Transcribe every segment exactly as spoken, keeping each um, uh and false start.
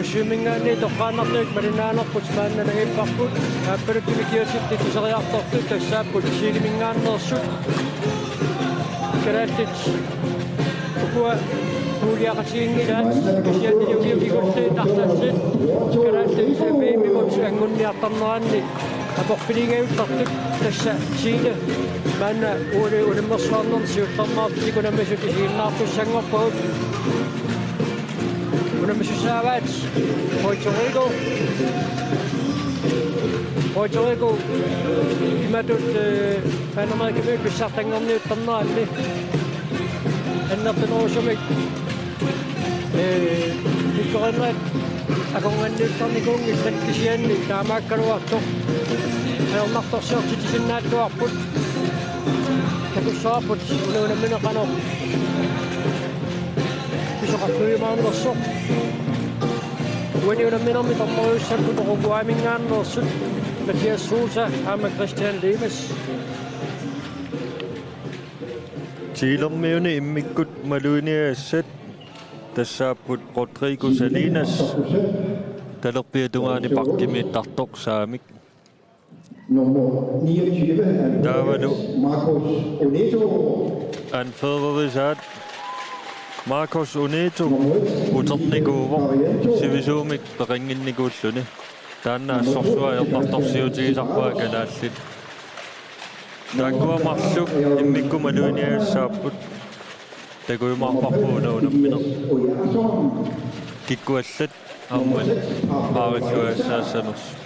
Syviminngaanniit toqqaannartumik malinnaanerput maanna nangiipparput. Aappaluttumik kingulliit tusariartortut tassaapput Chilemingaanneersut. Kalaallit ukua puuliaqatiginngilaat, kisiannili ukiut kingulliit arlallit kalaallit V M-imut anguniartarneranni aporfiliinngaajuttartut, tassa Chile maanna uagut unammersuarnermut siullermeerlutik unammisut isiginnaartussanngorpagut. Unammissussaavaat Puerto Rico. Puerto Rico imatut, eh, Panamerikamiut pissartanngorniuttarneranni annertunerusumik, eh, pikkorinnerit akornanniuttarnikuunngillat, kisianni taamaakkaluartoq ajornartorsiortitsisinnaalluarput. Takussavarput una unammineq qanoq pisoqarfigiumaarnersoq. Uani unamminermi dommeriussapput Uruguaymingaanneersut Mathias Sosa aamma Christian Lemes. Chilermiuni immikkut maluginiagassat tassaapput Rodrigo Salinas, talerpiata tungaani bakkimiittartoq saamik. Nummer niogtyve, Taavalu Marcos Oneto. Anførerisaat Marcos Oneto utertikuuvoq sivisuumik peqannginnikuulluni. Taanna assorsuaq ajornartorsiutigisarpaa kalaallit. Taakkua marluk immikkut maluginiagassaapput. Takujumaarparput una unammineq. Kikkut allat aamma paarilluagassaassanersut.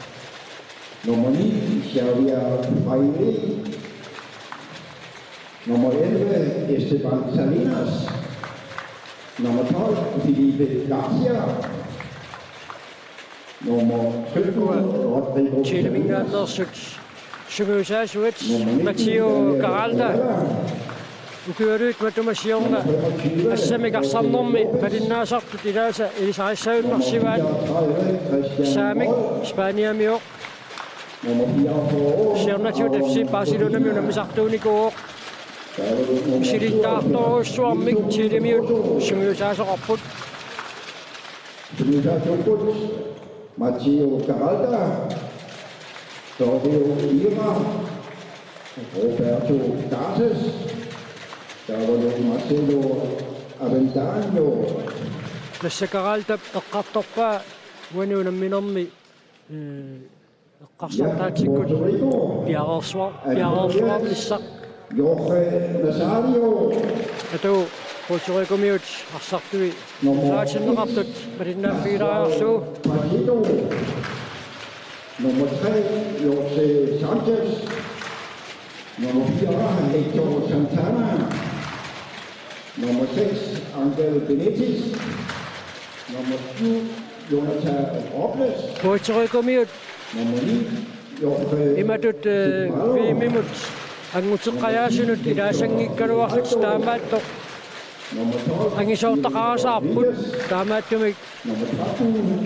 Nummer ni, Xavier Freire. Nummer elleve, Esteban Salinas. Nummer tolv, Felipe Garcia. Nummer sytten, Rodrigo Salinas. Chilemingaanneersut sungiusaasuat Matteo Garalda. Ukiualuit matuma siorna assamik arsarnermi malinnaasartut ilaasa ilisarissavimmarsivaat. Saamik Spaniamioq. Siornatigut F C Barcelonami unammisartuunikuuvoq. Misilittaartorujussuarmik Chilemiut sungiusaasoqarput. Sungiusaasoqarput Matteo Garalda, Claudio Ira, Roberto Garces, taavalu Marcelo Avendaño. Tassa Garaldap eqqartorpaa uani unamminermi, eh, eqqarsartaatsikkut piareersuar-, piareersuarnissaq. Jorge Nazario. Atu Puerto Ricomiut arsartui saatinneqartut malinnaaffigilaariarlugu. Partido. Nummer tre, José Sánchez. Nummer fire, Héctor Santana. Nummer seks, Ángel Benítez. Nummer syv, Jonathan Robles. Puerto Ricomiut. Nummer ni, Jorge imatut, eh, Simalo. V M-imut anguteqqajaasunut ilaasanngikkaluarlutik taamaattoq. Nummer tolv, angisoortaqarasaarput, taamaattumik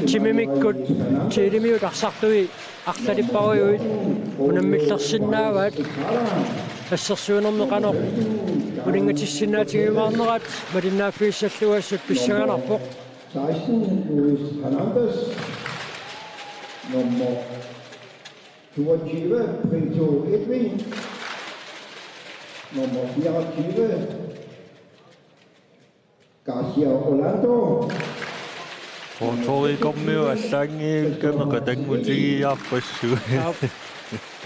timimikkut Chilemiut arsartui arlalipparujuit unammillersinnaavaat. Assersuinermi qanoq uninngatissinnaatigiumaarnerat malinnaaffigissallugu assut pissanganarpoq. Seksten, Luis Hernandez. Nummer toogtyve, Pinto Edwin. Nummer fireogtyve, Garcia Orlando. Puerto Ricomiut allaanngiivikkami qatanngutigiiaarpassuit. Aap.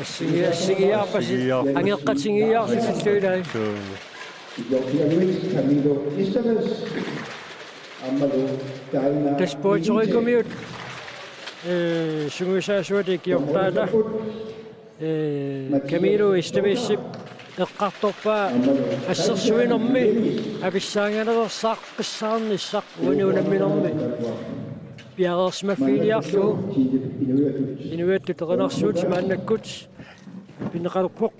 Assigiiaarpassuit. Assigiiaarpassuit. Angeqqatigiiaarlutillu ilai. Suu. Camilo Esteves. Aammalu Daina. Tassa Puerto Ricomiut, eh, sungiusaasuata ikiortaata. Eh, Camilo Estevesip eqqartorpaa assersuinermi apissaangalersaqqissaarnissaq uani unamminermi piareersimaffiginiarlugu. Inuiattut erinarsuutit maannakkut pineqalerpoq.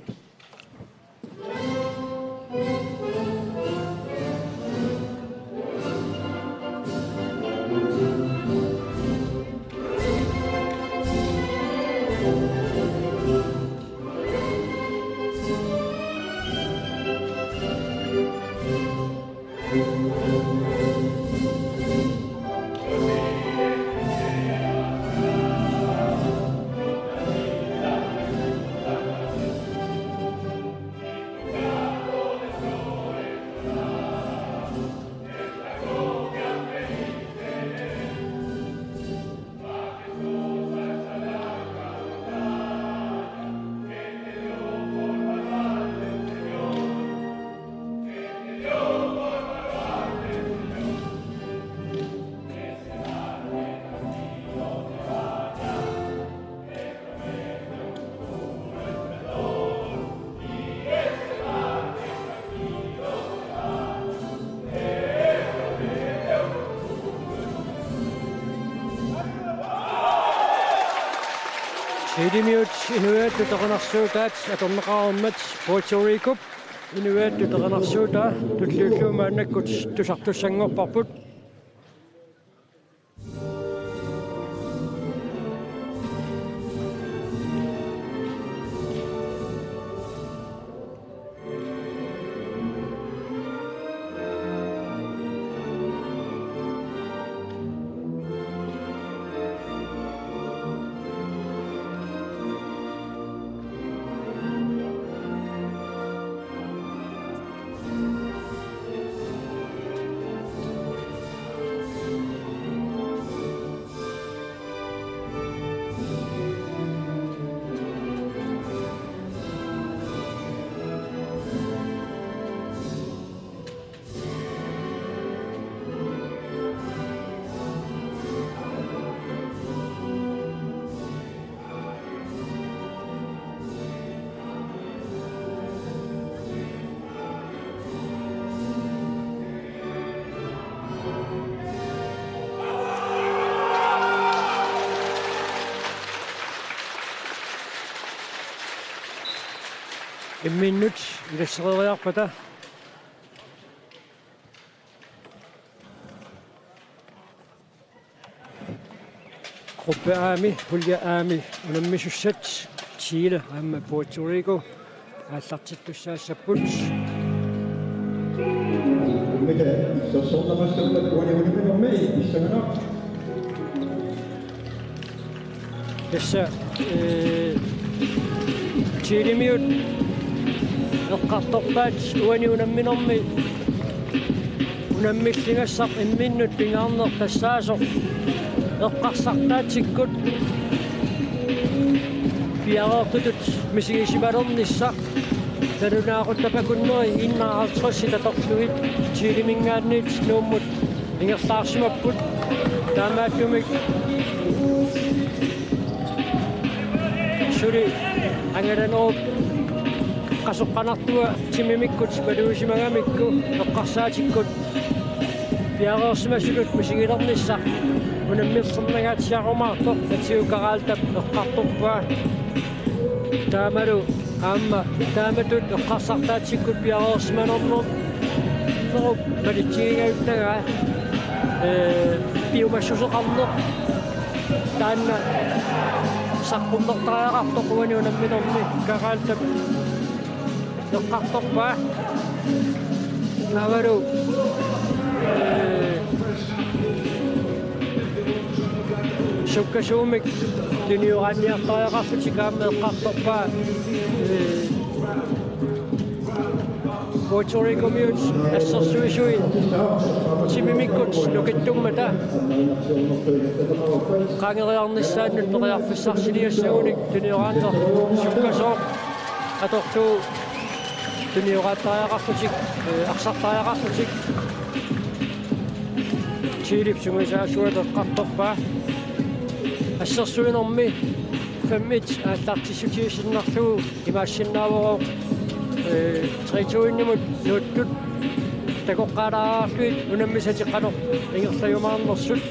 Chilimiut inuiattut erinarsuutaat atorneqareermat Puerto Ricop inuiattut erinarsuutaa tulliullugu maannakkut tusartussanngorparput. Imminnut ilassereeriarpata. Gruppe A-mi, pulje A-mi unammisussat Chile aamma Puerto Rico aallartittussaassapput. Nummer tre, så sånn at man skal på det, nummer ni, i søndag. Tassa, eh, Chilemiut eqqartorpaat uani unamminermi unammilligassaq imminnut pingaarneq tassaasoq eqqarsartaatsikkut piareertutut misigisimallernissaq. Nalunaaquttap akunneri enoghalvtreds atorlugit Chileminngaanniit Nuummut ingerlaarsimapput. Taamaattumik suli angalanerup qasoqqanartua timimikkut malugisimagamikkut eqqarsaatikkut piareersimasutut misigilernissaq unammersornangaatsiarumaartoq Mathieu Caraltap eqqartorpaa. Taamalu aamma taamatut eqqarsartaatsikkut piareersimanernerup malitsigingajunnagaa, eh, piumassuseqarneq taanna saqqummertariaqartoq uani unamminermi Caraltap eqqartorpaa. Taavalu, eh, sukkasuumik tunioraanniartariaqarlutik aamma eqqartorpaa, eh, Puerto Ricomiut assersuisui timimikkut nukittummata qaangeriarnissaannut periarfissarsiliassagunik tunioraanneq sukkasooq atorlugu tunioraatariaqarlutik, eh, arsartariaqarlutik. Chilep sungiusaasuata eqqartorpaa. Assersuinermi fem et aallartissutigiinnarlugu imaassinnaavoq, eh, tre to-innimut nuuttut takoqqaalaarlugit unammisatik qanoq ingerlajumaarnersut.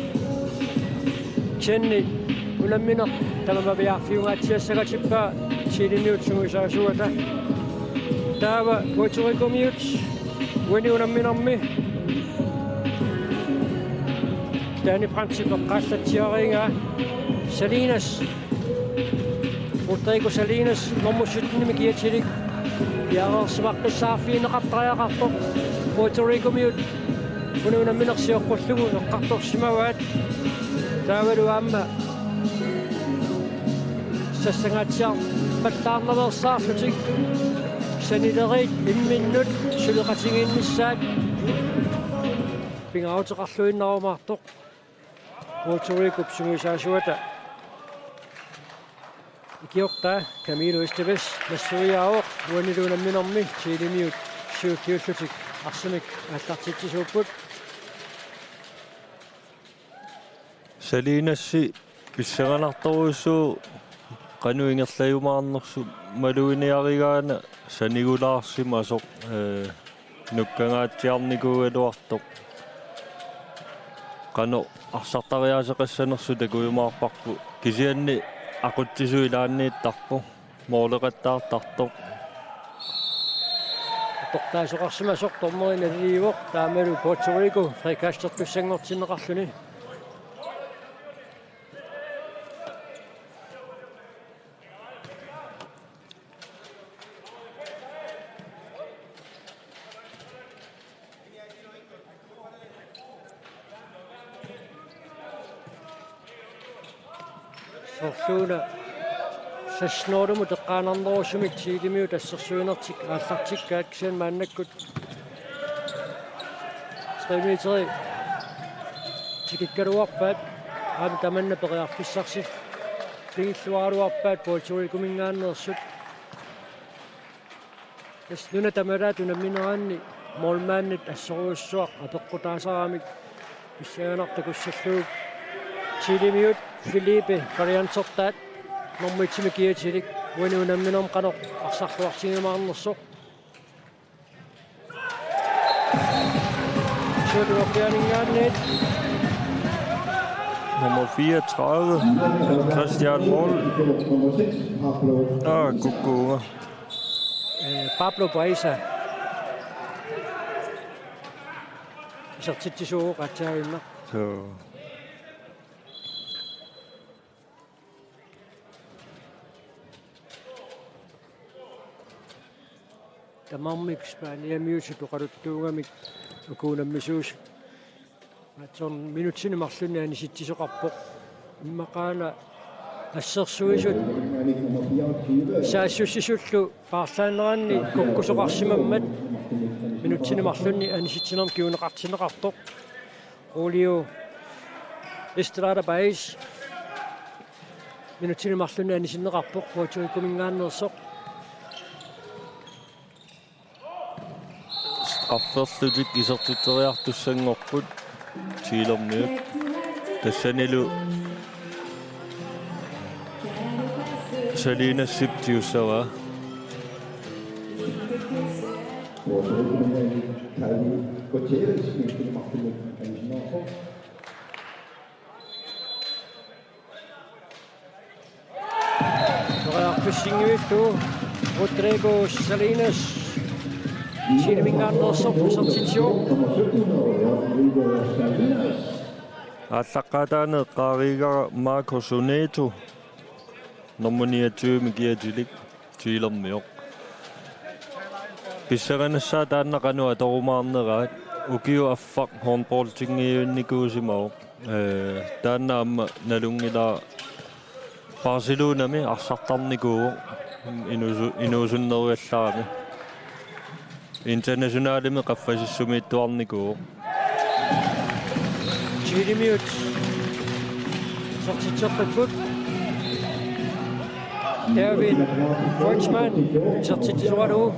Kisianni unammineq tamanna piaarfiungaatsiassagatippaa Chilemiut sungiusaasuata. Taava Puerto Ricomiut uani unamminermi Danny Brandtip eqqaallatsiarigaa Salinas, Rodrigo Salinas, normu syttenimi kiatilik piareersimaqqissaarfigineqartariaqartoq Puerto Ricomiut uani unammineq sioqqullugu eqqartorsimavaat. Taavalu aamma sassangaatsiarpallaarnaveersaarlutik sanileriit imminnut suleqatigiinnissaat pingaaruteqarluinnarumaartoq Puerto Ricop sungiusaasuata. Ikiortaa Camilo Esteves nassuiaavoq uanilu unamminermi Chilemiut siulliullutik arsamik aallartitsisuupput. Salinasi pissanganartorujussuuvoq qanoq ingerlajumaarnersut maluginiarigaana sanigulaarsimasoq, eh, nukkangaatsiarnikuugaluartoq. Qanoq arsartariaaseqassanersut takujumaarparput. Kisianni aqutsisut ilaanniittarpoq, mooleqattaartartoq. Atortaasoqarsimasoq dommeri naliliivoq, taamalu Puerto Rico frikastertussanngortinneqarluni. Sorluuna seksten-ulummut eqqaanarnerusumik Chilemiut assersuinertik aallartikkaat, kisianni maannakkut tre meteri tikikkaluarpaat, aamma tamanna periarfissarsiffigilluaraluarpaat Puerto Ricominngaanneersut. Tassa nuna tamalaat unammineranni målmandit assorujussuaq apeqqutaasaramik pissanganartoq takussallugu. Chilemiut Felipe Kariansertaat nummer et-imik kiatilik uani unamminermi qanoq arsarluartigiumaarnersoq. Siutuorpiaaninngaanniit. Nummer fireogtredive, Christian Moll. Ah, kukkuunga. Øh, Pablo Paisa. Isertitsisuuvoq aatsaannguaq. Suu. Tamarmik Spaniamiusut oqaluttuugamik uku unammisuusut. Aatsaat minutsini marlunni anisitsisoqarpoq. Immaqaana assersuisut saassussisullu paarlaanneranni kukkusoqarsimammat minutsini marlunni anisitsinermik kinguneqartinneqartoq. Julio Estrada Paez minutsini marlunni anisinneqarpoq Puerto Ricominngaanneersoq. Strafferlutik isertitseriartussanngorput Chilermiut. Tassanilu Salinasip tigussavaa. Periarfissinngilluinnarlugu Rodrigo Salinas. Chileminngaanneersoq isertitsivoq. Aallaqqaataani eqqaareerpara Marcos Onetto. Nummer niogtyve-mi kiatilik. Chilermioq. Pissanganassaaq taanna qanoq atorumaarneraat, ukiup affaq håndboldinngivinnikuusimavoq. Ee, taanna aamma nalunngilara Barcelonami arsartarnikuuvoq inuusu-, inuusunnerugallarami. Internationalimi qaffasissumiittuarnikuuvoq. Chilemiut isertitseqqipput. David Kreutzmann isertitsisoralugu.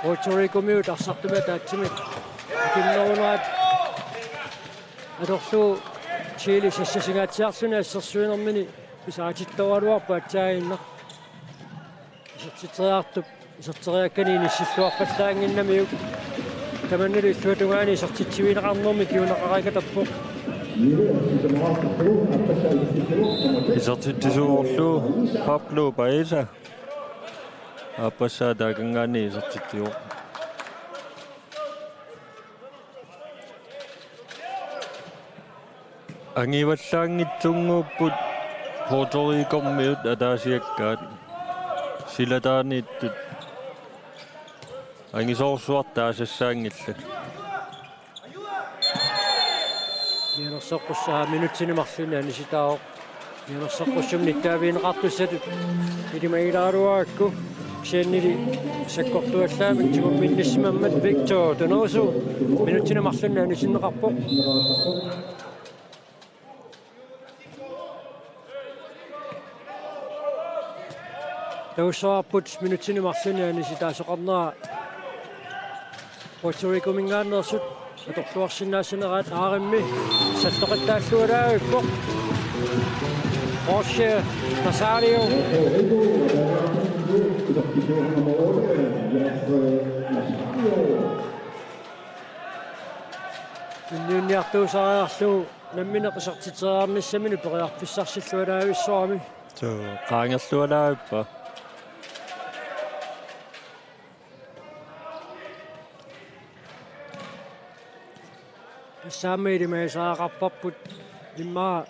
Puerto Ricomiut arsartumik ataatsimik ikinneruneraat atorlugu Chile sassasingaatsiarluni assersuinermini pisaqatittoraluarpoq aatsaannguaq. Isertitseriartup iserteriakkani inissilluarpallaannginnamiuk. Tamannalu illuatungaani isertitsivigineqarnermi kinguneqareeqqatappoq. Isertitsisuuvorlu Pablo Paisa. Aappassaa taakanngaanniit isertitsivoq. Angivallaanngitsunnguupput Puerto Ricormiut ataasiakkaat. Silataaniittut angisoorsuartut taasassaanngillat. Mianersoqqussaaq minutsini marlunni anisitaavoq. Mianersoqqussummik nittaavigineqartussatut ilimagilaaruarakku, kisiannili sakkortuallaamik tigumminnissimammat Victor Donoso minutsini marlunni anisinneqarpoq. Tagussavarput minutsini marlunni anisitaasoqarnera Puerto Ricominngaanneersut atorluarsinnaassaneraat aarimmi salloqittaalluarpoq. Roger Nazario. Unniunniartuusariarlugu nammineq isertitseriarnissaminut periarfissarsillualaavissorami. Suu, qaangerlualaavippa? Tassami ilimagisariaqarparput immaqa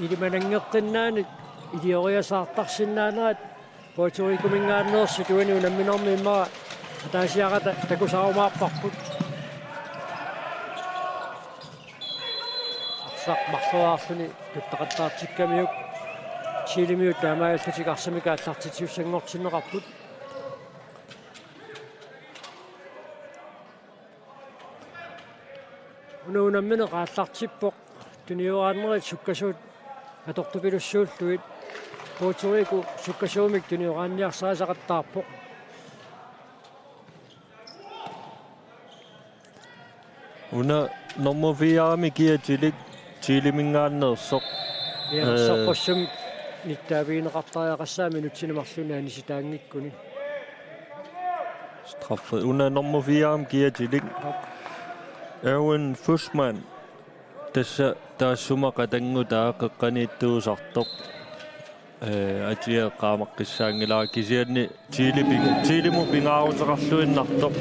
ilimananngeqqinnaanik ilioriasaartarsinnaanerat Puerto Ricominngaanneersut uani unamminermi immaqa ataasiarata takusaarumaarparput. Arsaq marloriarluni tuttaqattaartikkamiuk Chilemiut taamaalillutik arsamik aallartitsisussanngortinneqarput. Una unammineq aallartippoq, tunioraannerit sukkasuut atortupilussuullugit. Puerto Rico sukkasuumik tunioraanniarsarisaqattaarpoq. Una nummer fire-mi kiatilik Chileminngaanneersoq. Ja, øh, soqqussumik nittaavigineqartariaqassaaq minutsini marlunni anisitaanngikkuni. Straffe. Una nummer fire-mi kiatilik. Erwin Fussmann. Tassa taassuma qatanngutaa qeqqaniittuusartoq. Ee, atia eqqaamaqqissaanngilara kisianni Chile ping-, Chilemut pingaaruteqarluinnartoq.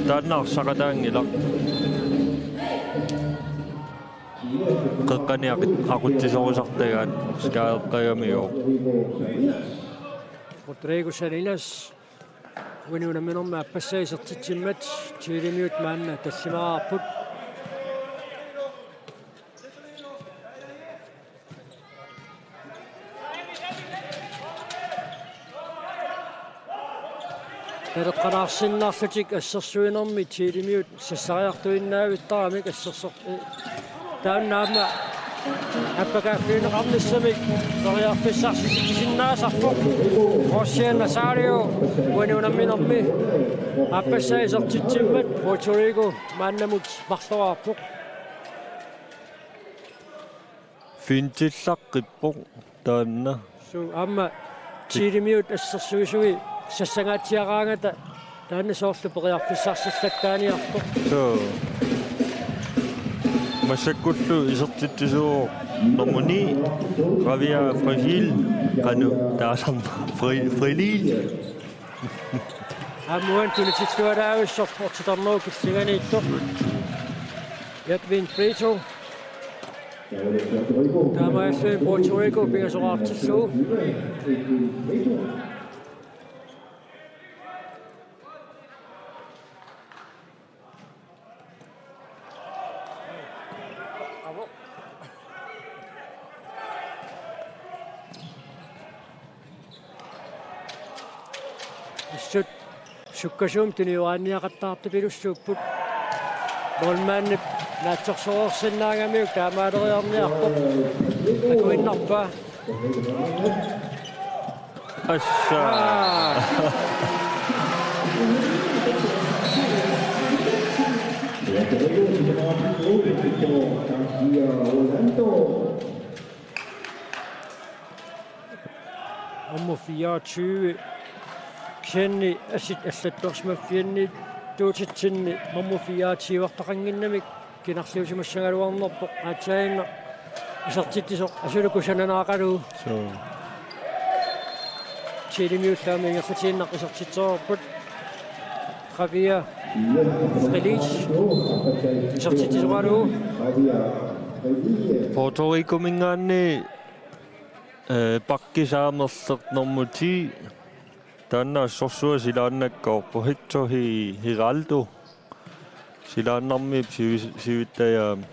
Taanna arsaqataanngilaq. Qeqqani aqut-, aqutsisorisartagaat skadeqqagamigooq. Rodrigo Salinas. Uani unamminermi aappassaa isertitsimmat Chilemiut maanna tallimaarput. Taleqqalaarsinnarlutik assersuinermi Chilemiut sassariartuinnaavittaramik assersoq-, eh, taanna aamma appakaaffigineqarnissamik periarfissarsisinnaasassarpoq. José Nazario uani unamminermi aappassaa isertitsimmat Puerto Rico maannamut marloraarpoq. Fintillaqqippoq taanna. Suu, aamma Chilemiut assersuisui sassangaatsiaraangata taanna soorlu periarfissarsillakkaaniartoq. Suu. Massakkullu isertitsisuuvoq nummer ni, Javier Frelil, qanoq taasarnaa, Fre-, Frelil. Aamma uani tunitillualaavissorpoq titarnerup killinganiittoq. Edwin Brito. Taamaalilluni Puerto Rico pingasoqartillugu. Assut sukkasuumik tunioraanniaqattaartupilussuupput. Målmandip naatsorsoreersinnaagamiuk taamaaleriarniarpoq. Akuinnarpaa. Assa. Aa. Nummer fireogtyve. Kisianni asit allattorsimaffianniittuutitsinni nummer fireogtyve-rtaqannginnamik kinarliusimassagaluarnerpoq aatsaannguaq isertitsisoq asulu kusananaaqalugu. Suu. Chilemiullu aamma ingerlatiinnaq isertitsereerput. Javier Frelil isertitsisoralugu. Puerto Ricominngaanniit, øh, pakki saamerleq nummer ti. Taanna assorsuaq silaannakkoorpoq Hector Hi-, Giraldo. Silaannarmiippoq sivi-, sivittajaamik.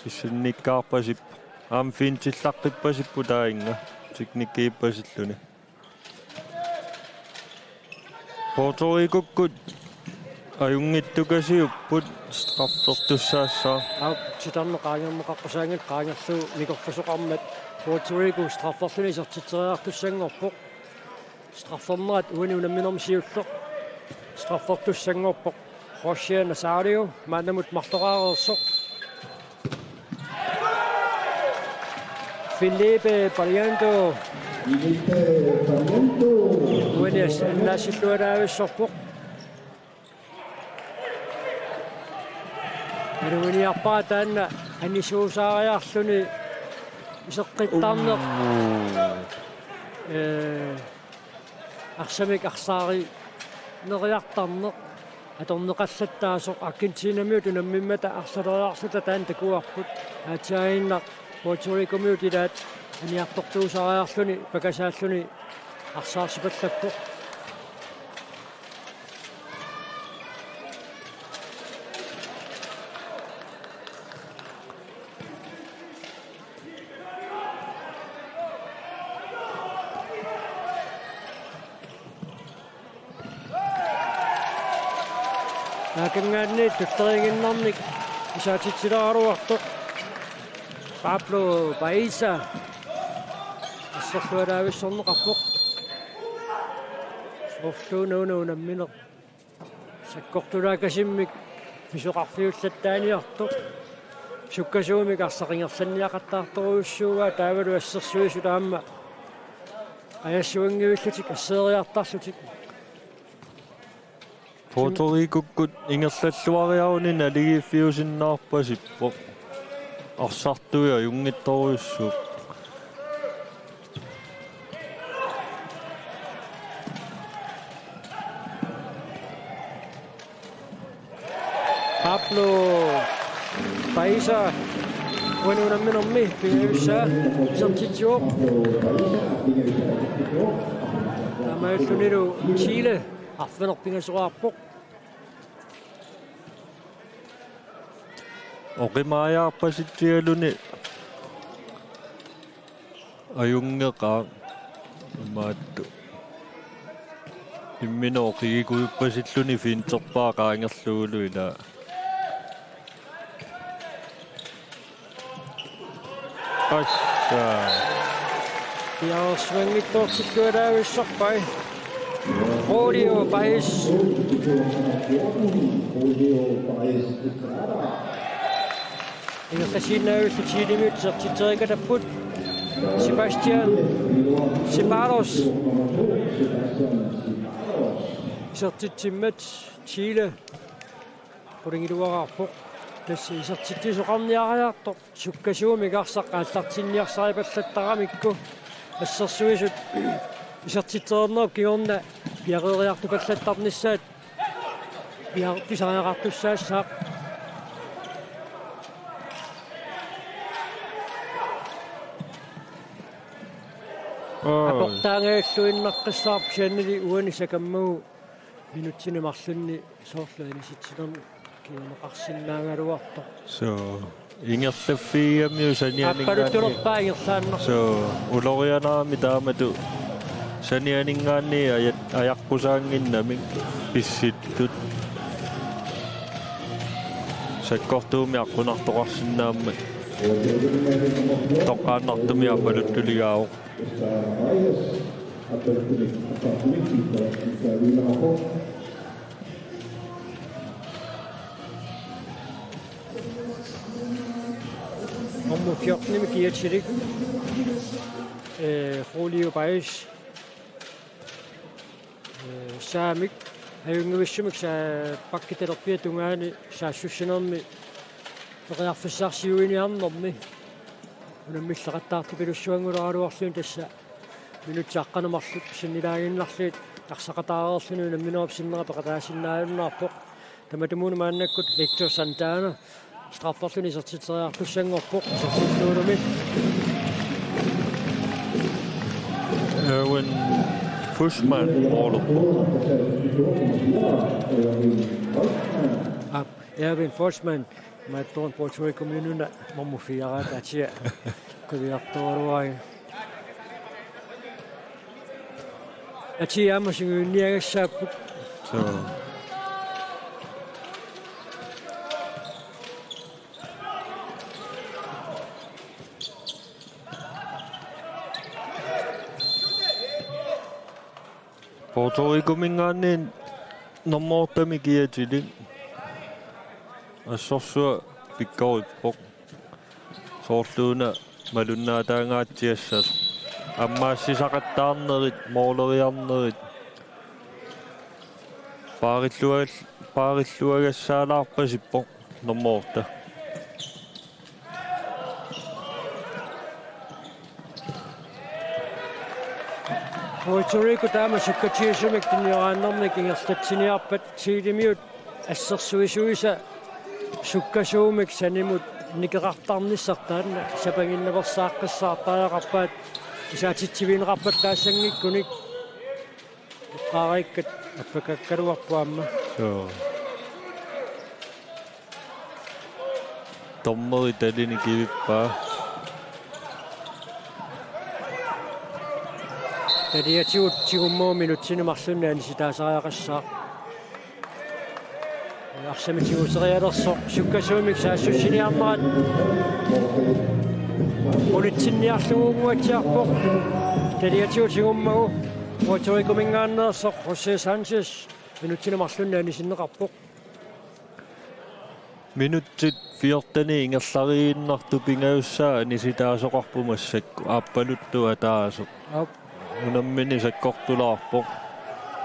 Pissannikkaarpasippoq. Aamma fintilaqqippasippoq taanna. Teknikkiippasilluni. Puerto Ricokkut ajunngittukasiupput straffertussaassaaq. Aap, titarneq qaangerneqaqqusaanngilaq qaangerlugu nikorfasoqarmat Puerto Rico strafferluni isertitseriartussanngorpoq. Straffernerat uani unamminermi siulleq straffertussanngorpoq. José Nazario maannamut marloraareersoq. Felipe Parianto. Felipe Parianto. Uani annaassilluaraavissorpoq. Aluiniarpaa taanna anisuusaariarluni iseqqittarneq. Ee, arsamik arsaarinneriartarneq atorneqallattaasoq. Argentinamiut unammimmata arsaleriarluta taanna takuarput. Aatsaaginnaq Puerto Ricomiut ilaat aniartortuusaariarluni pakasaalluni arsaarsipallappoq. Taakanngaanniit tulleriiginnarnik isaatitsileraluartoq Pablo Paisa assersualaavissorneqarpoq. Soorluuna una unammineq sakkortulaakasimmik pisoqarfiullattaaniartoq. Sukkasuumik arsaq ingerlanniaqattaartorujussuuaa taavalu assersuisut aamma qajassuanngivillutik asseeriartarlutik. Puerto Ricokkut ingerlalluariaruni naligiiffiusinnaarpasippoq. Arsartui ajunngitsorujussuupput. Pablo Paisa uani unamminermi pingajussaa isertitsivoq. Taamaalillunilu Chile arfineq-pingasoqarpoq. Oqimaajaarpasitsigaluni ajunngeqaaq imaattoq. Imminut oqigikujuppasilluni finterpaa qaangerlugulu ilaa. Assa. Piareersimanngitsoortilluaraavissorpai. Julio Paez. Ingerlasiinnaavillu Chilemiut isertitsereerikatapput. Sebastian Ceballos. Isertitsimmat Chile qulingiluaraarpoq. Tassa isertitsisoqarniariartoq sukkasuumik arsaq aallartinniarsaripallattaramikku assersuisut isertitsereernerup kingorna piareeriartupallattarnissaat pia-, pisariaqartussaassaaq. Aa. Aportaangajalluinnaqqissaarpoq kisiannili uani sakammagu minutsini marlunni soorlu anisitsinermi kinguneqarsinnaagaluartoq. So, ingerlaffigigamiuk sanianinngaanniit. Aappaluttulerpaa ingerlaannaq. So, ulorianarami taamatut sanianinngaanniit ajat-, ajaqqusaannginnamik pissutsit. Sakkortuumik aqqunartoqarsinnaammat. Toqqaannartumik aappaluttuligaavoq. Nummer fjorten-imi kiatilik, øh, Julio Paez. Øh, saamik, ajunngivissumik saa-, bakkit talerpiata tungaani saassussinermi periarfissarsiuiniarnermi unammilleqattaartupilussuanngulaaraluarluni tassa minutsit aqqaneq marluk sinnilaaginnarlugit arsaqataareerluni unamminerup sinnera peqataasinnaajunnaarpoq. Tamatumuuna maannakkut Hector Santana strafferluni isertitseriartussanngorpoq, isertittuulumi Erwin Fussmann målerpoq. Aa, Erwin Fussmann, imaattoq Puerto Ricomiununa nummer fire-aata atia qiviartoraluarpoq. Atia aamma sungiunniagassaapput. So. Puerto Ricominngaanniit nummer otte-mi kiatilik. Assorsuaq pikkorippoq. Soorluuna malunnaataangaatsiassasoq. Ammaassisaqattaarnerit, mooleriarnerit. Paarilluagal-, paarilluagassaalaarpasippoq nummer otte. Puerto Rico taama sukkatigisumik tunioraannermik ingerlatsiniarpat Chilemiut assersuisuisa sukkasuumik sanimut nikeqartarnissaq taanna sapanginnaveersaaqqissaartariaqarpaat, isaatitsivigineqarpata taassanngikkunik. Eqqaariikkat appakakkaluarpoq aamma. Suu. Dommeri talini kivippaa. Taliatigut tigummagu minutsini marlunni anisitaasariaqassaaq. Arsamik tiguserialersoq sukkasuumik saassussiniarnerat unitsinniarlugu unguatsiarpoq. Taliatigut tigummagu Puerto Ricominngaanneersoq José Sánchez minutsini marlunni anisinneqarpoq. Minutsit fjortenit ingerlariinnartut pingajussaat anisitaasoqarpoq massakkut, aappaluttoq ataaseq. Aap. Unammini sakkortulaarpoq.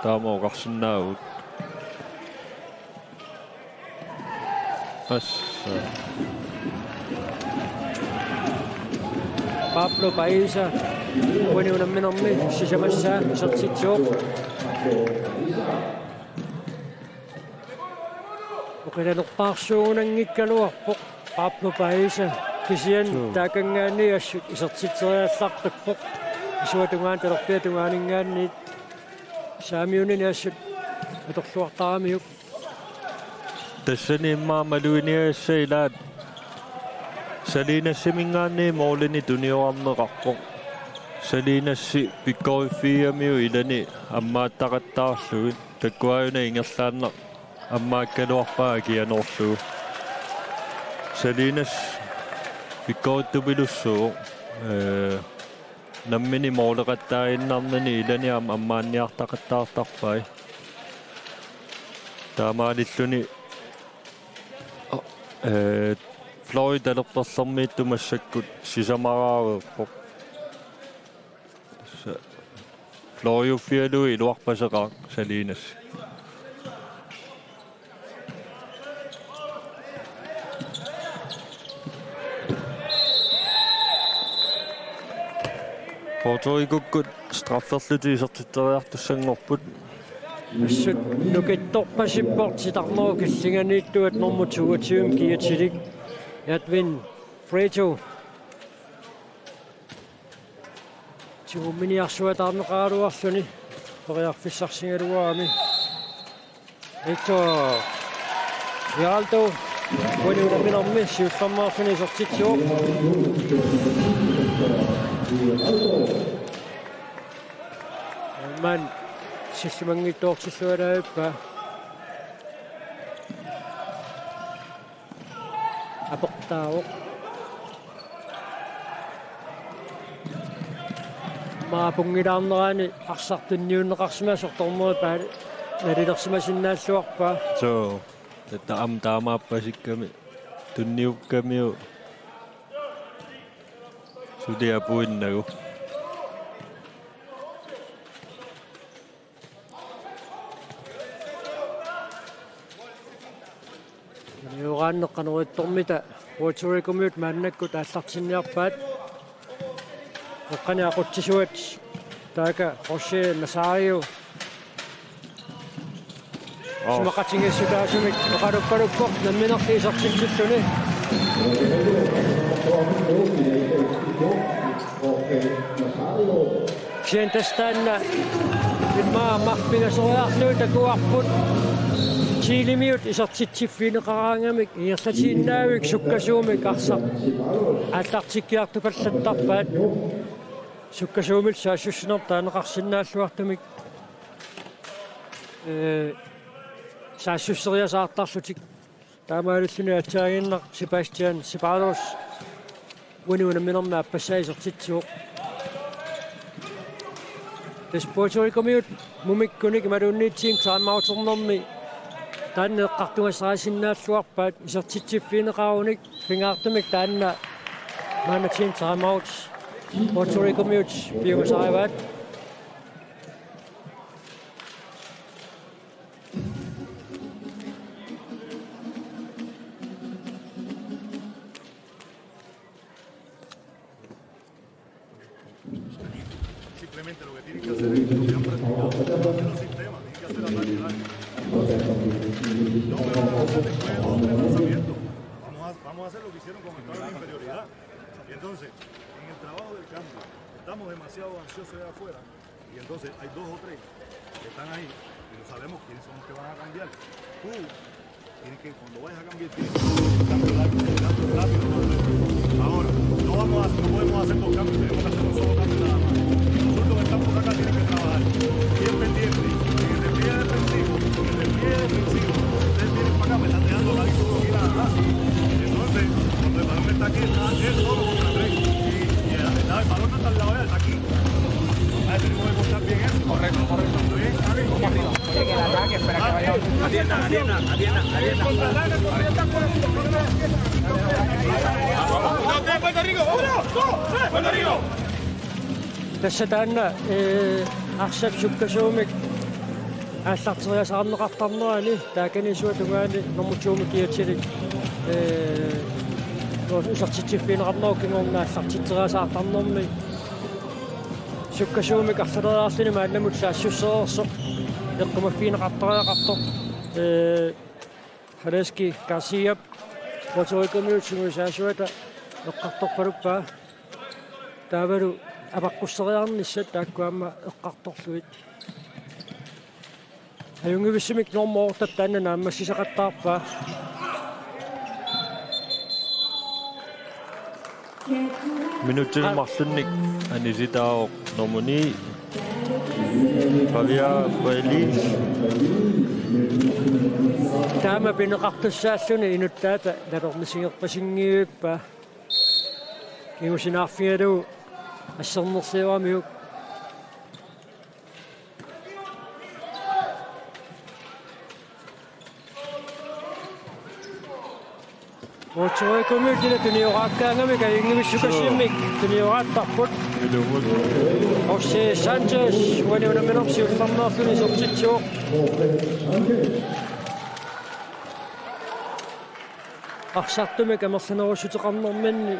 Taama oqarsinnaavugut. Assa. Pablo Paisa, uani unamminermi sisamassaa isertitsivoq. Oqilanerpaarsuugunanngikkaluarpoq Pablo Paisa, kisianni Suu. Taakanngaanniit assut isertitseriallartippoq. Isuata tungaanut talerpiata tungaaninngaanniit saamiunini assut atorluartaramiuk. Tassani immaqa maluginiagassat ilaat Salinas-iminngaanniit målini tuniorarneqarpoq. Salinas pikkoriffigigamiuk ilani ammaattaqattaarlugit. Takuaajuna ingerlaannaq ammaakkaluarpaa akianoorlugu. Salinas pikkorittupilussuuvoq. Ee, nammineq måleqattaaginnarnani ilani aamma ammaanniartaqattaartarpai. Taamaalilluni, ee, fløjit talerperlermiittut massakkut sisamaraareerpoq. Tassa fløjiuffigalugu iluarpaseqaaq Salinas. Puerto Ricokkut strafferlutik isertitseriartussanngorput. Assut nukittorpasippoq titarnerup killinganiittuat nummer toogtyve kiatilik Edwin Freto. Tigumminiarsuataarneqaraluarluni periarfissarsigaluarami. Victor Geraldo, uani unamminermi siullermeerluni isertitsivoq. Aamma sillimanngitsoortilluarpaa. Aportaavoq. Aamma apunngilaarnerani arsaq tunniunneqarsimasoq dommeri paal-, nalilersimasinnaalluarpaa. Suu. Tatta aamma taamaappasikkami tunniukkamiuk suli apuinnagu. Tunioraanneq qanoq ittormita Puerto Ricomiut maannakkut aallartinniarpaat. Eqqani aqutsisuat taakku José Nazario. Oo. Isumaqatigiissutaasumik oqaluppaluppoq namminerli isertitsilluni. Kisianni tassa taanna immaqa marluk pingasoriarlugit takuarput. Chilemiut isertitsiffigineqaraangamik ingerlatiinnaavik sukkasuumik arsaq aallartikkiartupallattarpaat. Sukkasuumillu saassussinermik taaneqarsinnaalluartumik, ee, saassusseriasaartarlutik. Taamaalilluni aatsaannguaq Sebastián Ceballos uani unamminermi aappassaa isertitsivoq. Tassa Puerto Ricomiut mumikkunik imaluunniit team timeouternermi taanna eqqartugassarisinnaalluarpaat isertitsiffigineqarunik pingaartumik taanna Maanna team timeout. Puerto Ricomiut piumasarivaat. Simplemente lo que tienen que hacer es lo que han practicado. Tienen un sistema, tienen que hacer ataque largo. No, pero vamos a hacer después de dos, tres lanzamientos. Vamos a, vamos a hacer lo que hicieron cuando estaban en inferioridad. Y entonces, en el trabajo del cambio, estamos demasiado ansiosos allá afuera. Y entonces hay dos o tres que están ahí y no sabemos quiénes son los que van a cambiar. Tú tienes que, cuando vayas a cambiar, tienes que hacer un cambio rápido, un cambio rápido, rápido. Ahora, no vamos a, no podemos hacer dos cambios, tenemos que hacer un solo cambio nada más. Y los zurdos que están por acá tienen que trabajar. Bien pendiente, en el despliegue defensivo, en el despliegue defensivo. Ustedes vienen para acá, me están dejando la vista aquí nada más. Entonces, cuando el balón está aquí, está él solo contra tres. Y, y el, el balón no está al lado de él, está aquí. Correcto, correcto. Oye, que el ataque, espera que vaya. Atiendan, atiendan, atiendan, atiendan. Puerto Rico, vámonos. Puerto Rico. Tassa taanna, ee, arsap sukkasuumik aallarteriasaarneqartarnerani taakaniissuata tungaani nummer to-mik kiatilik, ee, usertitsiffigineqarnerup kingorna aallartitseriasaartarnermi sukkasuumik arlaleriarluni maannamut saassussereersoq eqqumaffigineqartariaqartoq, ee, Haleski Garciap Puerto Ricomiut sungiusaasuata eqqartorpaluppaa. Taavalu apaqqusseriarnissat taakku aamma eqqartorlugit. Ajunngivissumik normu ottap taanna naammassisaqattaarpaa. Minutsinut marlunnik anisitaavoq nummer ni, Pavia Frelith. Taama pineqartussaalluni inuttaata nalornisigerpasinngivippaa. Kingusinaarfigalugu assernersioramiuk. Puerto Ricomiut ila tunioraakkaangamik ajunngivissukasimmik tunioraattarput. Ilumut. Jose Sanchez, uani unamminermi siullermeerluni isertitsivoq. Arsartumik amerlanerussuteqarnerminni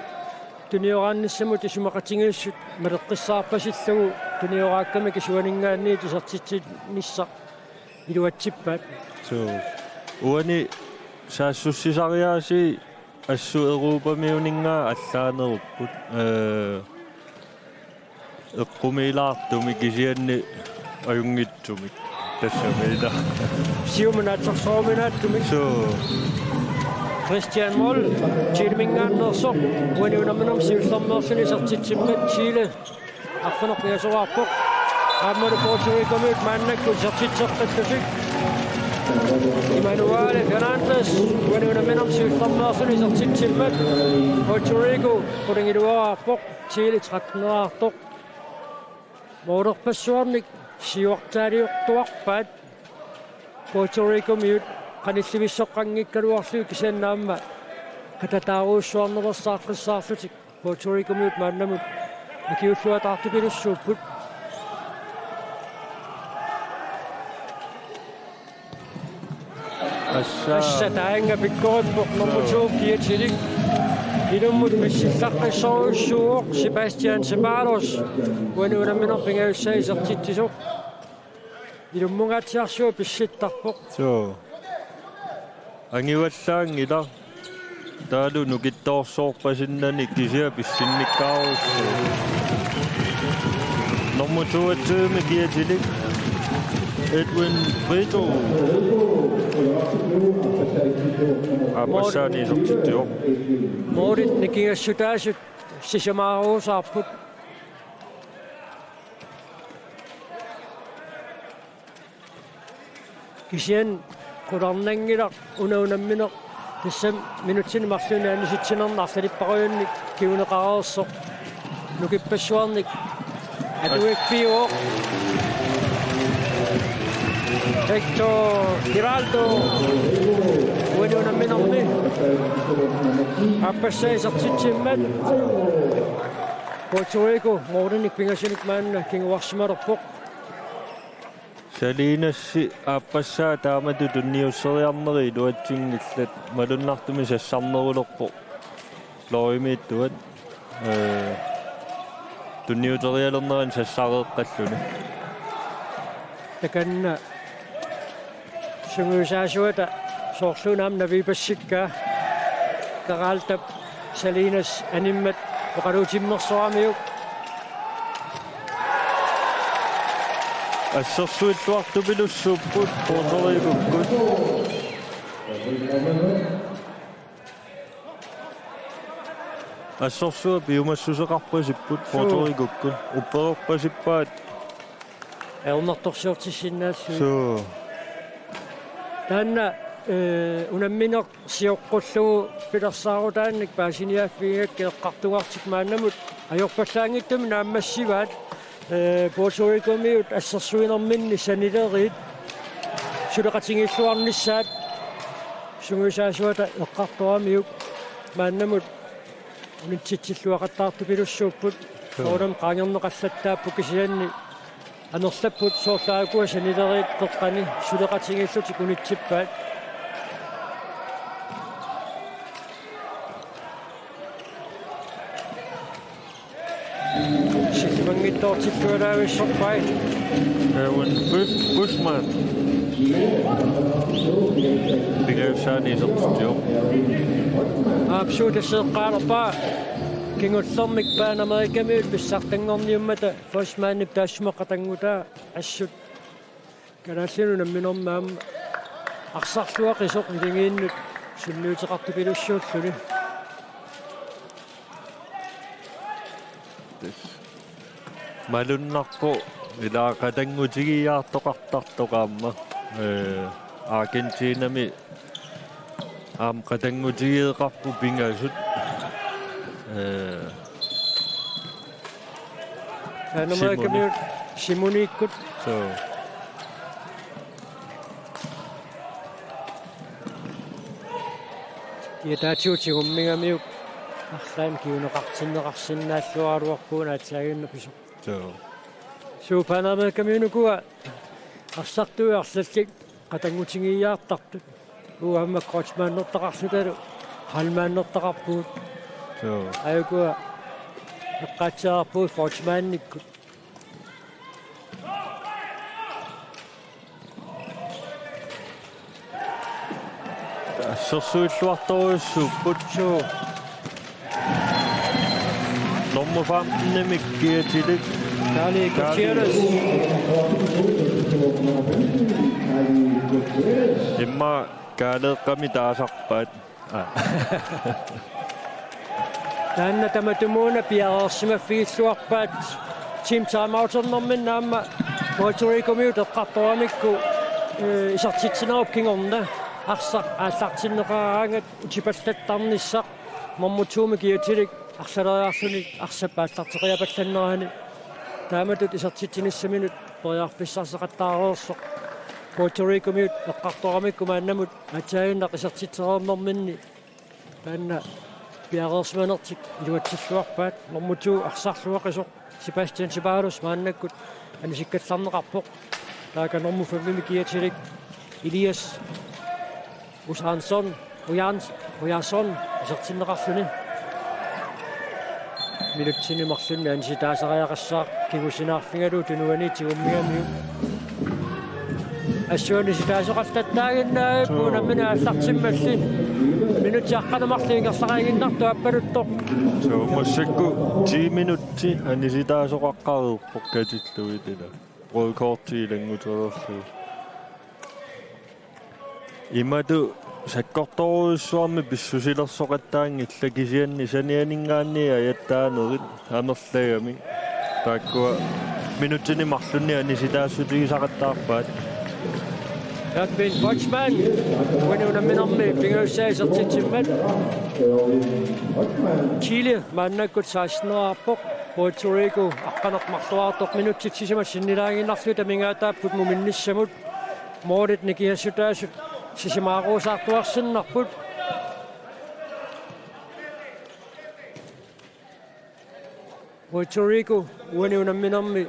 tunioraannissamut isumaqatigiissut maleqqissaarpasillugu tunioraakkami kisuaninngaanniit isertitsinissaq iluatsippaat. Suu. Uani saassussisariaasii assut Europamiuninngaanniit allaanerupput. Ee, eqqumiilaartumik kisianni ajunngitsumik. Tassami ila. Siumut naatsorsoruminaatsumik. Suu. Christian Moll, Chileminngaanneersoq, uani unamminermi siullermeerluni isertitsimmat Chile arfineq-pingasoraarpoq. Aammalu Puerto Ricomiut maannakkut isertitseqqillutik. Emmanuel Fernandez, uani unamminermi siullermeerluni isertitsimmat Puerto Rico qulingiluaraarpoq, Chile trettenneraartoq. Moolerpassuarnik siuartaaliortuarpaat Puerto Ricomiut qanillivissoqqanngikkaluarlugit kisianni aamma katataarujussuarnersaqqissaarlutik Puerto Ricomiut maannamut akiulluataartupilussuupput. Assa. Assa taanna pikkorippoq nummer to kiatilik. Ilummut pissillaqqissorujussuuvoq Sebastian Ceballos. Uani unamminermi pingajussaa isertitsisoq. Ilummukatsiarsuaq pissittarpoq. Suu. Angivallaanngilaq. Taavalu nukittoorsoorpasinnani kisianni pissinnikkaarujussuuvoq. Nummer toogtyve kiatilik Edwin Brito. Aappassaani isertitsivoq. Målit nikingassutaasut sisamaaruusaarput. Kisianni qularnanngilaq una unammineq tassami minutsini marlunni anisitsinerni arlalippariunnik kinguneqareersoq. Nukippassuarnik atuiffiuvoq. Hector Giraldo uani unamminermi Aappassaa isertitsimmat Puerto Rico målinik pingasunik maanna kinguarsimalerpoq. Salinasi aappassaa taamatut tunniusseriarnerit iluatsinngillat, malunnartumik sassarnerulerpoq fløjimiittuat. Ee, tunniuterialernerani sassareeqqalluni. Takanna sungiusaasuata soorluuna aamma naviipassikkaa. Peraltap Salinas animmat oqaluutimmersoramiuk. Assersuilluartupilussuupput Puerto Ricokkut. Assorsuaq piumassuseqarpasipput Puerto Ricokkut. Upperorpasippaat. Ajornartorsiortissinnaallugit. Suu. Taanna, ee, unammineq sioqqullugu pilersaarutaannik paasiniaaffigigakkit eqqartugartik maannamut ajorpallaanngitsumik naammassivaat, ee, Puerto Ricomiut assersuinerminni sanileriit suleqatigiilluarnissaat sungiusaasuata eqqartoramiuk maannamut unitsitsilluaqattaartupilussuupput. Suu. Soorunami qaangerneqallattaapput kisianni amerlapput soorlu aajuku sanileriit qeqqani suleqatigiillutik unitsippaat. Sillumanngitsoortilluaraavissorpai. Erwin Bus-, Busman. Pingajussaani isertitsioq. Aapsuut tasseeqqaalerpaa kingullermik Panamerikamiut pissartanngorniummata Forsmanip taassuma qatanngutaa assut Kalaallit Nunaannermi aamma arsarluaqisoq iligiinnut sunniuteqartupilussuulluni. Malunnarpoq ilaa qatanngutigiiaartoqartartoq aamma. Ee, Argentinami aamma qatanngutigeeqarput pingasut. Ee, Panamerikamiut Simonikkut. Suu. Kiataatigut tigummigamiuk arlaannik kinguneqartinneqarsinnaalluaraluarpugut aatsaaginnaq pisoq. Suu. Suu, Panamerikamiut ukua arsartuit arlallit qatanngutigiiaartartut. Uagut aamma Kreutzmannertaqarlutalu Hallmannertaqarpugut. Suu. Aajuku eqqaatsiarpugut Forsmanikkut. Assersuilluartorujussuupput. Suu. Nummer femten-imik kiatilik. Dani Gutierrez. Immaqa kaaleeqqami taasarpaat. Aa. Taanna tamatumuuna piareersimaffigilluarpaat. Team timeouternerminni aamma Puerto Ricomiut eqqartoramikku, ee, isertitsinerup kingorna arsaq aallartinneqaraangat utipallattarnissaq, nummer to-mi kiatilik arsaleriarluni arsap aallartereerpallannerani. Taamatut isertitsinissaminut periarfissarseqattaareersoq. Puerto Ricomiut eqqartoramikku maannamut aatsaaginnaq isertitsereernerminni taanna piareersimanertik iluatsilluarpaat, nummer to arsarluaqisoq Sebastian Ceballos maannakkut anisikkallarneqarpoq. Taakku nummer fem-imi kiatilik Elias Usansson, Ujans-, Ujansson isertinneqarluni. Minutsini marlunni anisitaasariaqassaaq kingusinaarfigalugu tunuani tigummigamiuk. Assut anisitaasoqallattaaginnarpoq. Suu. Unammineq aallartimmalli. Minutsit aqqaneq marluk ingerlariiginnartoq aappaluttoq. Suu, massakkut ti minutsit anisitaasoqaqqareerpoq katillugit ila. Røde korti ilanngutereerlugu. Imatut sakkortoorujussuarmik pissusilersoqattaanngillat kisianni sanianinngaanniit ajattaanerit amerlagamik. Taakkua minutsini marlunni anisitaassutigisaqattaarpaat. Erwin Forsman, uani unamminermi pingajussaa isertitsimmat. Chile maannakkut seksten-eraarpoq, Puerto Rico aqqaneq-marluartoq, minutsit sisamat sinnilaaginnarlugit amigaataapput muminnissamut. Målit nikingassutaasut sisamaaruusaartuarsinnarput. Puerto Rico uani unamminermi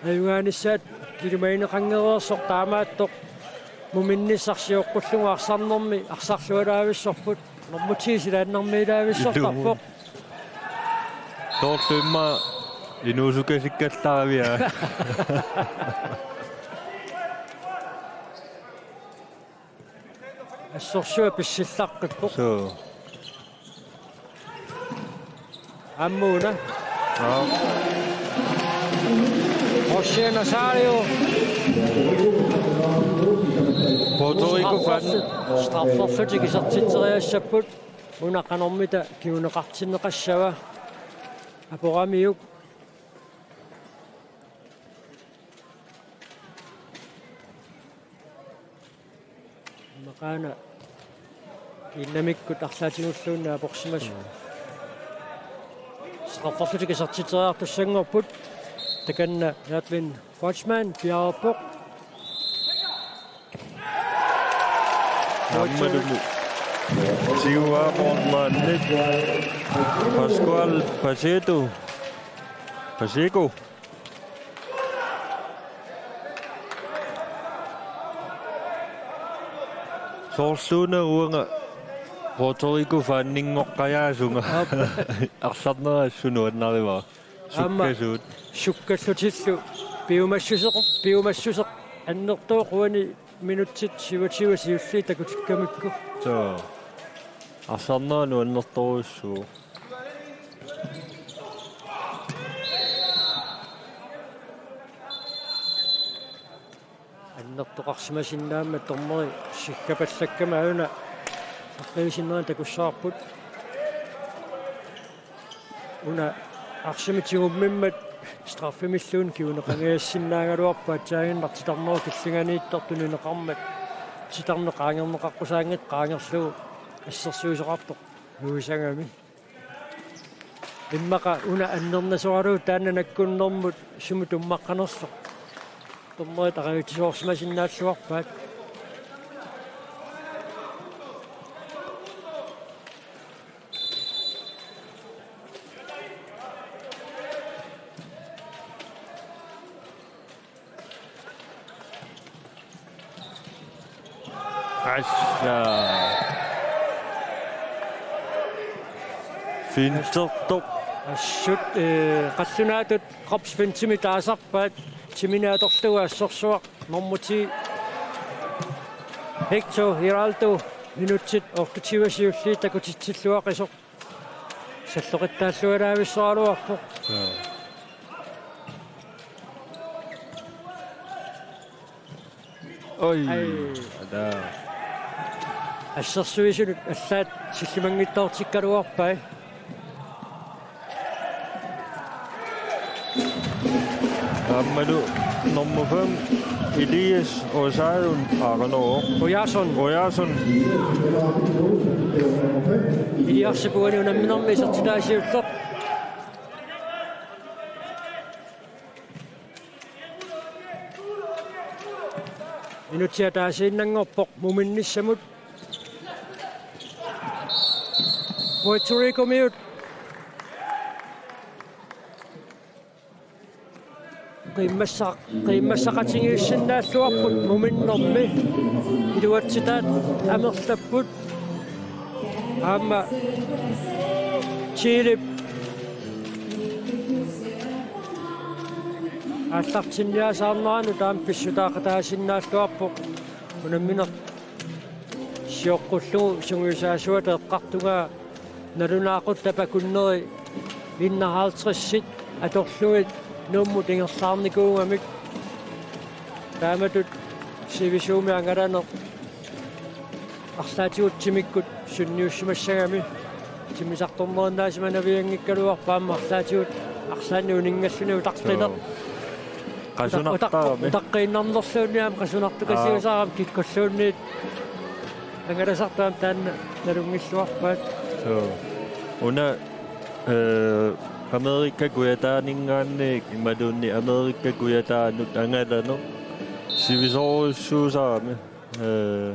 ajugaanissaat ilimagineqanngereersoq, taamaattoq muminnissaq sioqqullugu arsarnermi arsarlualaavissorput. Nummer ti silaannarmiilaavissortarpoq. Soorlu immaqa inuusukasikkallarivia. Assorsuaq pissillaqqippoq. Suu. Aamma una. Aap. José Nazario. Puerto Rico fan. Strafferlutik isertitseriassapput. Una qanormita kinguneqartinneqassava? Aporamiuk. Maqaana kiinnamikkut arlaatigulluunniit aporsimasut. Strafferlutik isertitseriartussanngorput. Takanna Jadlin Fortsman piareerpoq. Aammalu tiguaavoq maanna Pascual Pacheco. Pacheco. Soorluuna uanga Puerto Rico faninngoqqajaasunga. Aap. Arsarnera assut nuannarivara. Aamma sukkasuut. Sukkallutillu piumassuseq, piumassuseq annertooq uani minutsit syvogtyve siulliit takutikkamikku. Soo. Arsarnera nuannertorujussuuvoq. Annertoqarsimasinnaammat dommeri siggapallakkami una aqqiisinnerit takussavarput. Una arsimi tigummimmat straffemilluunniit kinguneqanngikkaluarpoq, aatsaannguaq titarnerup killinganiittoq tunineqarmat. Titarneq qaangerneqaqqusaanngitsoq qaangerlugu assersuisoqartoq nuisagami. Immaqa una annernasoralugu taanna nakkunnermut sumut tummaqqanersoq. Dommerit arajutsisoorsimasinnaalluarpaat. Assa. Fintertoq. Assut, eh, qallunaatut kropsfintimik taasarpaat, timini atorlugu assorsuaq nummer ti. Hector Giraldo, minutsit otteogtyve siulliit takutitsilluaqisoq. Salloqittaallualaavissoraluarpoq. Joo. Oj. Ai. Ada. Assersuisunut allaat sillimanngitsoortikkaluarpai. Aammalu nummer fem, Elias Osasun Arno. Ojason. Ojason. Elias Puani unamminermi isertitaasiulleq. Minutsit ataasiinnanngorpoq muminnissamut. Puerto Ricomiut qiimmassaq-, qiimmassaqatigiissinnaalluarput muminnermi. Iluatsitaat amerlapput. Aamma Chilep aallartinniasaarneranut aamma pissutaaqataasinnaalluarpoq. Unammineq sioqqullugu sungiusaasuata eqqartugaa nalunaaqutaq tapakunneri enoghalvtredsit atorlugit Nuummut ingerlaarnikuugamik. Taamatut sivisuumik angalaneq arlaatigut timikkut sunniussimassagami. Timmisartornerinnaasimanavianngikkaluarpoq aamma arlaatigut arlaannik uninngalluni utaqqineq. Joo. Qasunartarami. Utaq-, utaqqiinnarnerluunniit aamma qasunartukasiusaarami. Aa. Kikkulluunniit angalasartut aamma taanna nalunngilluarpaat. Joo. Una, eh, Amerika Kujataaninngaanniit imaluunniit Amerika Kujataanut angalaneq sivisoorujussuusarami. Eh,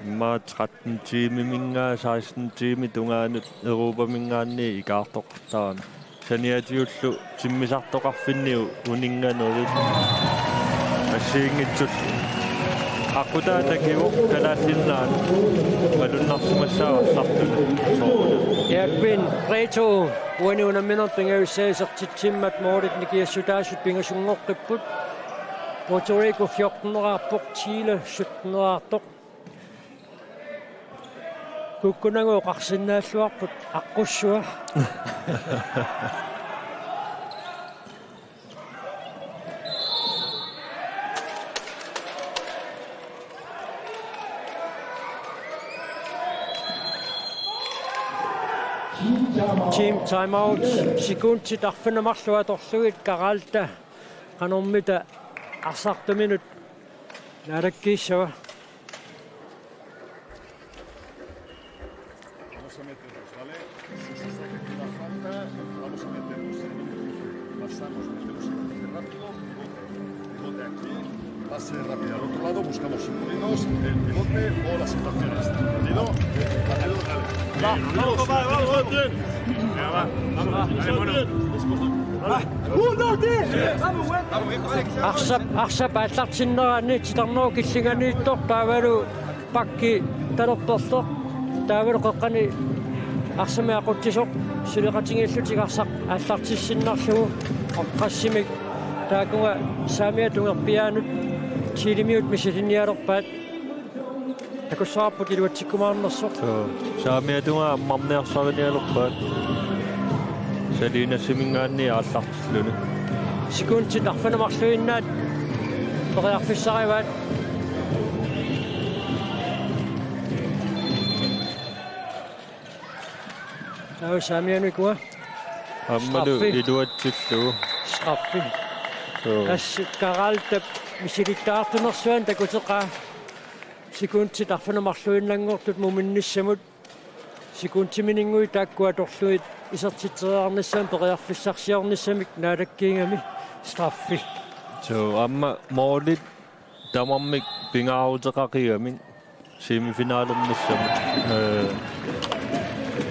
immaqa tretten tiimiminngaanniit seksten tiimit tungaanut Europaminngaanniit ikaartoqartarami. Saniatigut timmisartoqarfinni uninnganuit assigiinngitsut. Aqqutaa takivoq Kalaallit Nunaat malunnarsimassaaq arsartuni. Erwin Reto uani unamminermi pingajussaa isertitsimmat målit nikiassutaasut pingasunngorput. Puerto Rico fjorten-eraarpoq, Chile sytten-eraartoq. Kukkunagu oqarsinnaalluarput aqqussua. Team timeout. Sekundit arfineq-marluk atorlugit Geralda qanormita arsartuminut naalakkiissava. Vamos a meternos, ¿vale? Si se saca aquí la falta, vamos a meternos en un pivote. Pasamos, metemos el pivote rápido, pivote, pivote aquí, pase rápido al otro lado, buscamos incluidos, el pivote o la situación esta. ¿Entendido? Rápido, dale. Vamos, vamos, vamos, bien. Ya va, vamos, dale, bueno. Arsap, arsap aallartinnerani titarnerup killinganiittoq taavalu pakki talerperleq. Taavalu qeqqani arsamik aqutsisoq suleqatigiillutik arsaq aallartissinnarlugu oqqassimik taakkununnga saamiata tungerpiaanut Chilemiut misilinnialerpaat. Takussavarput iluatsikkumaarnersoq. Suu, saamiata tungaa ammarniarsarinialerpaat. Saliinassiminngaanniit aallartilluni. Sekundit arfineq-marluinnaat periarfissarivaat. Taava saamianut ikua. Aammalu straffi. Iluatsillugu. Straffi. Suu. Tassa Geraldap misilittagartunersuani takuteqaa. Sekundit arfineq-marluinnanngortut muminnissamut. Sekundimininnguit taakku atorlugit isertitseriarnissamik periarfissarsiornissamik naalakkiigami straffi. Suu, aamma målit tamarmik pingaaruteqaqigamik semifinalernissamut. Ee,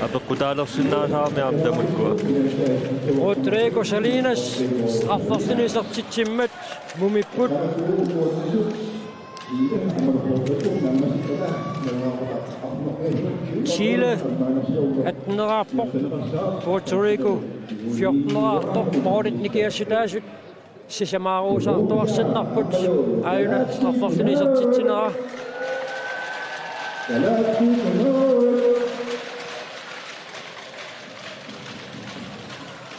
apeqqutaalersinnaasarami aamma tamakkua. Rodrigo Salinas strafferluni isertitsimmat mumipput. Chile atten-eraarpoq, Puerto Rico fjorten-eraartoq, målit nikiassutaasut sisamaaruusaartuarsinnarput, aajuna strafferluni isertitsinera.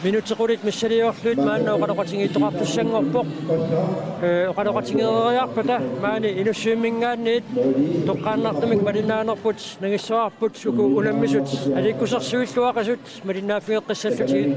Minutsit qulit missiliorlugit maanna oqaloqatigiittoqartussanngorpoq. Ee, oqaloqatigeeriarpata maani Inussivimminngaanniit toqqaannartumik malinnaanerput nangissavarput uku unammisut aliikkusersuilluaqisut malinnaaffigeqqissallutigit.